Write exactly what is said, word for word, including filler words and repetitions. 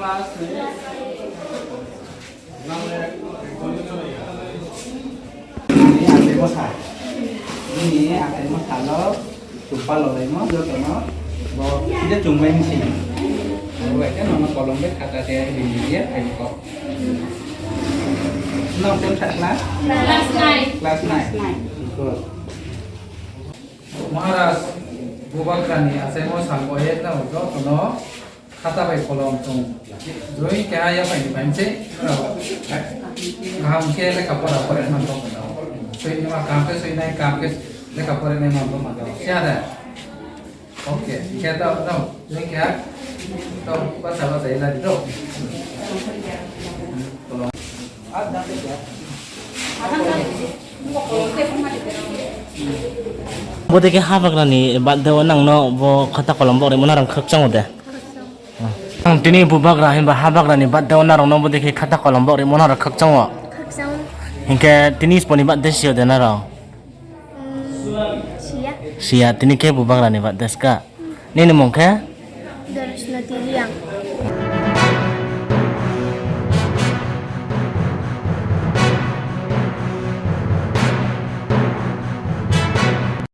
Nini achaimo sa. Nini achaimo salo chumpa lolaimo jotono bo kisa chumbai ni sini. Bo bai khe nono kolom bai khata tei rini dia hai kok. Nong kono sa class? Class nine. Class nine. Good. Maharaj Bubagrani achaimo sangbo ye tamo jotono khata bai kolom tong. Joi keha ya pai ni pai se. Kaham khe lekha pora pore man tong. Soi ma kaham khe soi nai kaham khe lekha pore nai man tong man tong. Siya da. Okay, khe tao, tao, ni khe, tao, basa, basa, ila di, tao. Tolong. Bo de khe habagrani birthday o nang no bo khata kolom bo rimo narang khakchang de. Ang tini bubagra himba habagrani birthday o narang no bo de khe khata kolom bo rimo narang khakchang. Khakchang. Hinkhe tini sponi birthday siyo de narang. Mm, siya. Siya, tini khe bubagrani birthday ska. Nini mung khe? Doros.